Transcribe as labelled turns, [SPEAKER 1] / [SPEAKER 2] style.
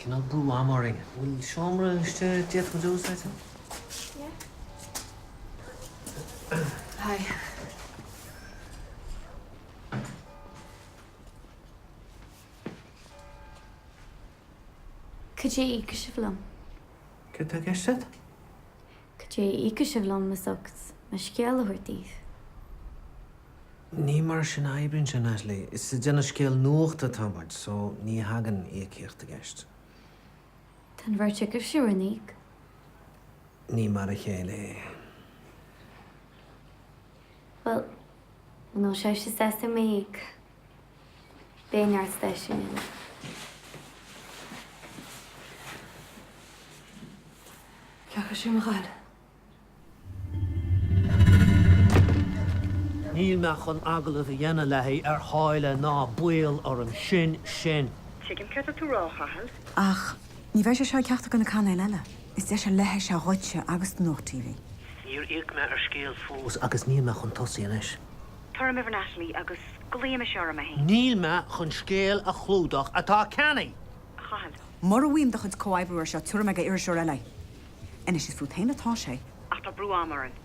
[SPEAKER 1] Cineál brú ama orainn. Bhfuil seomra istigh a d'fhéadfadh muid a úsáid?
[SPEAKER 2] Yeah. Hi. Cad é a íocfaidh sibh liom?
[SPEAKER 1] Céard atá i gceist agat?
[SPEAKER 2] Cad é a íocfaidh sibh liom as ucht mo scéal a thabhairt daoibh?
[SPEAKER 1] Ní mar sin a oibríonn sé, Natalie. Is ag déanamh scéal nuachta atá muid, so ní thagann íocaíocht i gceist.
[SPEAKER 2] Tá an bheirt agaibhse bhur n-íoc.
[SPEAKER 1] Ní mar a chéile é.
[SPEAKER 2] Bhuel, muna bhfuil sibhse sásta mé a íoc, beidh neart stáisiún eile.
[SPEAKER 3] Cé acu sin, a Chathail?
[SPEAKER 1] Níl mé chun agallamh a dhéanamh léi ar tháille ná baol orm. Sin sin.
[SPEAKER 4] Tuigim céard tá tú a rá, a Chathail.
[SPEAKER 3] Ach ní bheidh sé seo ag ceachtar de na cainéil eile. Is deis ar leith é seo dhuitse agus do Nuacht TV.
[SPEAKER 1] Níor íoc mé ar scéal fós agus níl mé chun tosaí anois.
[SPEAKER 4] Tabhair m'uimhir Natalie agus glaofaidh mise uirthi mé féin.
[SPEAKER 1] Níl mé chun scéal a chlúdach atá ceannaithe!
[SPEAKER 4] A Chathail.
[SPEAKER 3] Mura bhfaighim do chuid comhoibriú air seo, tabharfaidh mé do iriseoir eile é. Anois is fút féin atá sé.
[SPEAKER 4] Ach tá brú ama orainn.